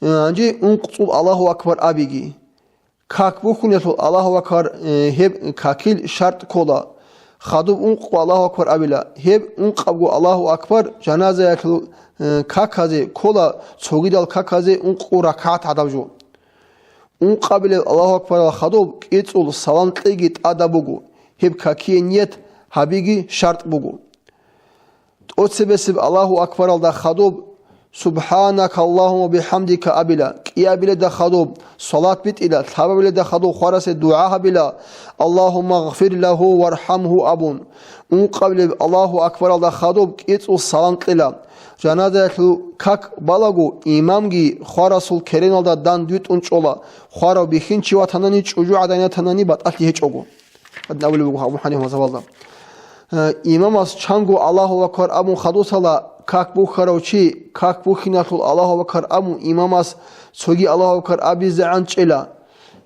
гьанчи ункъцӀул Аллагьу акбар абиги. Как бухьуналъул Аллагьу акбар, э, гьеб какил шартӀ ккола. Хадуб ункъго Аллагьу акбар абила. Гьеб ункъабго Аллагьу акбар жаназаялъул, э, каказе ккола, цогидал каказе ункъго ракагӀат гӀадаб жо. Ункъабилеб Аллагьу акбарал хадуб кӀицӀул салам кьеги тӀадаб буго. Гьеб какие ният гьабиги шартӀ буго. ТӀоцебесеб Аллагьу акбаралда хадуб, «Субханака Аллагьумма бихамдика» абила, кӀиабиледа хадуб, салат битӀила, лъабабиледа хадуб хварасе дугӀа гьабила, «Аллагьумма гъфир лагьу вархӀамгьу» абун. Ункъабилеб Аллагьу акбаралда хадуб кӀицӀул салам кьела. Жаназаялъул как балаго, имамги хварасул кереналда дандвитӀун чӀола, хварав бихьинчи ватанани, чӀужугӀадан ятанани батӀалъи гьечӀого. Гьадин абулеб буго Абу ХӀанифа мазгьабалда. Э, имамас чанго Аллагьу акбар абун хадусала, как бухьарав чи, как бухьиналъул Аллагьу акбар абун имамас цоги Аллагьу акбар абизегӀан чӀела.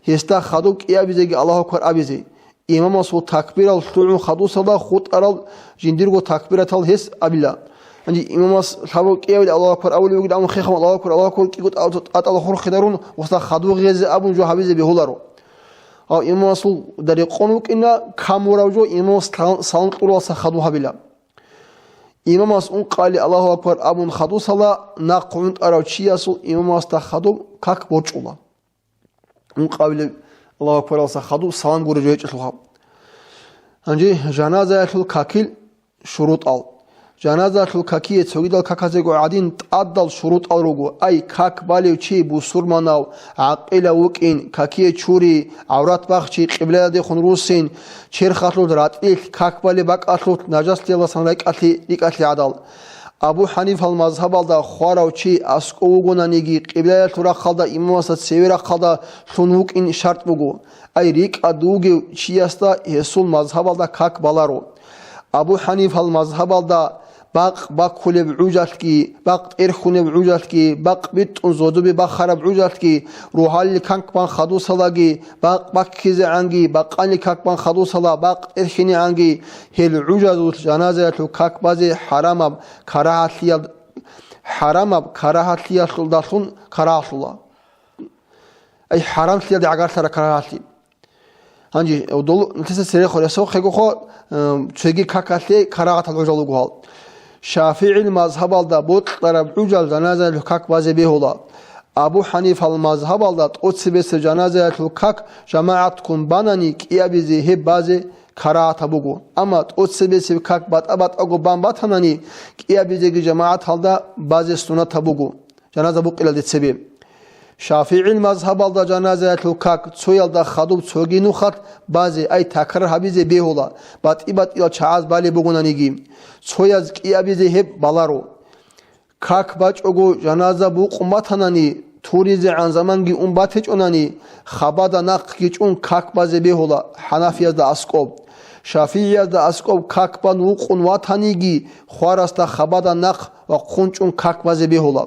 Гьесда хадуб кӀиабизеги Аллагьу акбар абизе. Имамасул такбирал лъугӀун хадусала хутӀарал жиндирго такбиратал гьес абила. Гьанже имамас лъабаб кӀиабилеб Аллагьу акбар абулеб бугин, амма хехаб Аллагьу акбар, Аллагьу акбар кӀиго тӀа-, тӀатӀала хурхидарун, гьесда хадуб гъезе абун жо гьабизе бегьуларо. Гьав имамасул дарикъон вукӀина, камурав жо имамас салам, салам кьуралса хадуб гьабила. Имамас ункъали Аллагьу акбар абун хадусала, нахъ гӀунтӀарав чиясул имамасда хадуб как борчӀула. Ункъабилеб Аллагьу акбаралса хадуб салам гуреб жо гьечӀелъул гьаб. Гьанже жаназаялъул какил шурутӀал. Жаназаялъул какие цогидал каказего гӀадин тӀадал шурутӀал руго. Ай, как балев чи бусурманав, гӀакъилав вукӀин, какие чури, гӀаврат бахчи, къиблаялдехун руссин, черхалъулъ ратӀлилъ, как балеб бакӀалъулъ нажаслъиялдасан ракӀалъи рикӀкӀалъи гӀадал. Абу ХӀанифал мазгьабалда хварав чи аскӀов вугонаниги, къиблаялъул рахъалда имамасда цеве рахъалда лъун вукӀин шартӀ буго. Ай, рикӀкӀад вугев чиясда гьесул мазгьабалда как баларо. Абу ХӀанифал мазгьабалда бакъ баккулеб гӀужалъги, бакъ тӀерхьунеб гӀужалъги, бакъ битӀун зодобе бахараб гӀужалъги, рогьалил как бан хадусалаги, бакъ баккизегӀанги, бакъанил как бан хадусала бакъ тӀерхьинегӀанги, гьел гӀужазулъ жаназаялъул как базе хӀарамаб карагьалъиял-, хӀарамаб карагьалъиялъулдалъун карагьалъула. Ай, хӀарамлъиялде гӀагарлъараб карагьалъи. Гьанже, дол-, нилъеца церехъ ресухъего хо, э, цоги какалъе карагьатал гӀужал руго гьал. ШафигӀил мазгьабалда бокьараб гӀужал жаназаялъул как базе бегьула. Абу ХӀанифал мазгьабалда тӀоцебесеб жаназаялъул как жамагӀатккун банани кӀиабизе гьеб базе карагьатаб буго. Амма тӀоцебесеб как батӀа-батӀаго бан батанани, кӀиабизеги жамагӀаталда базе сунатаб буго, жаназа букъилалде цебе. ШафигӀил мазгьабалда жаназаялъул как цоялда хадуб цоги нухалъ базе, ай такрар гьабизе бегьула, батӀи-батӀиял чагӀаз балеб бугонаниги, цояз кӀиабизе гьеб баларо. Как бачӀого жаназа букъун батанани, туризегӀан заманги ун батичӀонани, хабада нахъги чӀун как базе бегьула хӀанафиязда аскӀоб. ШафигӀиязда аскӀоб как бан вукъун ватаниги, хварасда хабада нахъ вахъун чӀун как базе бегьула.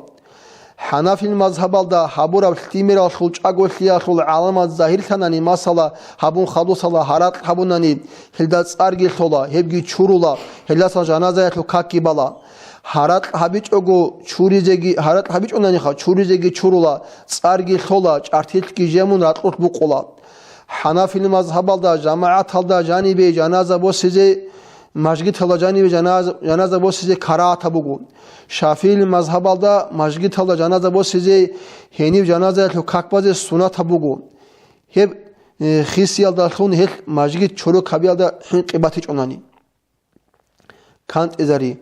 ХӀанафил мазгьабалда гьабураб лъимералъул чӀаголъиялъул гӀаламат загьирлъанани, масала, гьабун хадусала гьаракь гьабунани, гьелда цӀарги лъола, гьебги чурула, гьелдасан жаназаялъул какги бала. Гьаракь гьабичӀого чуризеги, гьаракь гьабичӀонаниха чуризеги чурула, цӀарги лъола, чӀартилъги жемун ракьулъ букъула. ХӀанафил мазгьабалда жамагӀаталда жанибе жаназа босизе, мажгиталда жанибе жаназ-, жаназа босизе карагьатаб буго. ШафигӀил мазгьабалда мажгиталда жаназа босизе гьениб жаназаялъул как базе сунатаб буго. Гьеб, э, хисиялдалъун гьелъ мажгит чорок гьабиялда хӀинкъи батичӀонани. КантӀизари.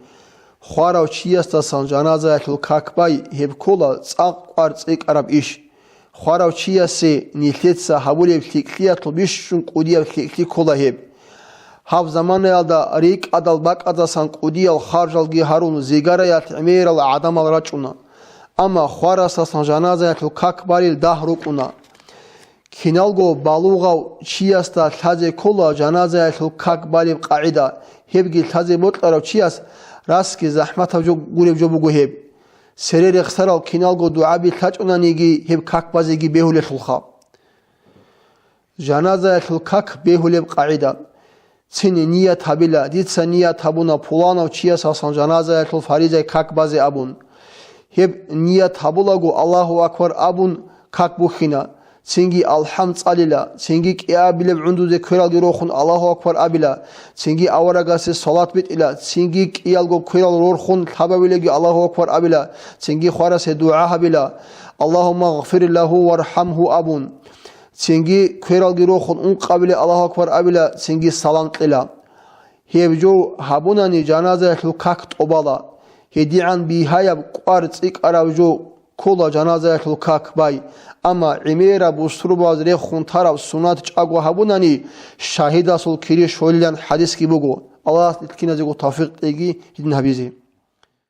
Хварав чиясдасан жаназаялъул как бай, гьеб ккола цӀакъ кӀвар цӀикӀкӀараб иш. Хварав чиясе нилъеца гьабулеб лъикӀлъиялъул бищун кӀудияб лъикӀлъи ккола гьеб. Гьаб заманаялда рикӀкӀадал бакӀаздасан кӀудиял харжалги гьарун, зигараялъ гӀемерал гӀадамал рачӀуна. Амма хварасдасан жаназаялъул как балел дагь рукӀуна. Киналго балугъав чиясда лъазе ккола жаназаялъул как балеб къагӀида, гьебги лъазе бокьарав чияс расги захӀматаб жо гуреб жо буго гьеб. Цере рехсарал киналго дугӀаби лъачӀунаниги, гьеб как базеги бегьулелъулха. Жаназаялъул как бегьулеб къагӀида. Цин ният гьабила, дица ният гьабуна пуланав чиясасан жаназаялъул фаризай как базе абун. Гьеб ният гьабулаго Аллагьу акбар абун как бухьина, цинги алхӀам цӀалила, цинги кӀиабилеб гӀундузе квералги рохун Аллагьу акбар абила, цинги аварагасе салат битӀила, цинги кӀиялго кверал рорхун лъабавилаги Аллагьу акбар абила, цинги хварасе дугӀа гьабила, Аллагьумма гъфир лагьу вархӀамгьу абун. Цинги квералги рохун ункъабиле Аллагьу акбар абила, цинги салам кьела. Гьеб жо гьабунани жаназаялъул как тӀобала. ГьедигӀан бигьаяб кӀвар цӀикӀкӀараб жо ккола жаназаялъул как бай, амма гӀемераб бусурбабаз рехун тараб сунат чӀаго гьабунани, шагьидасул кири щолилан хӀадисги буго. Аллагьас нилъ киназего тавфикъ кьеги гьедин гьабизе.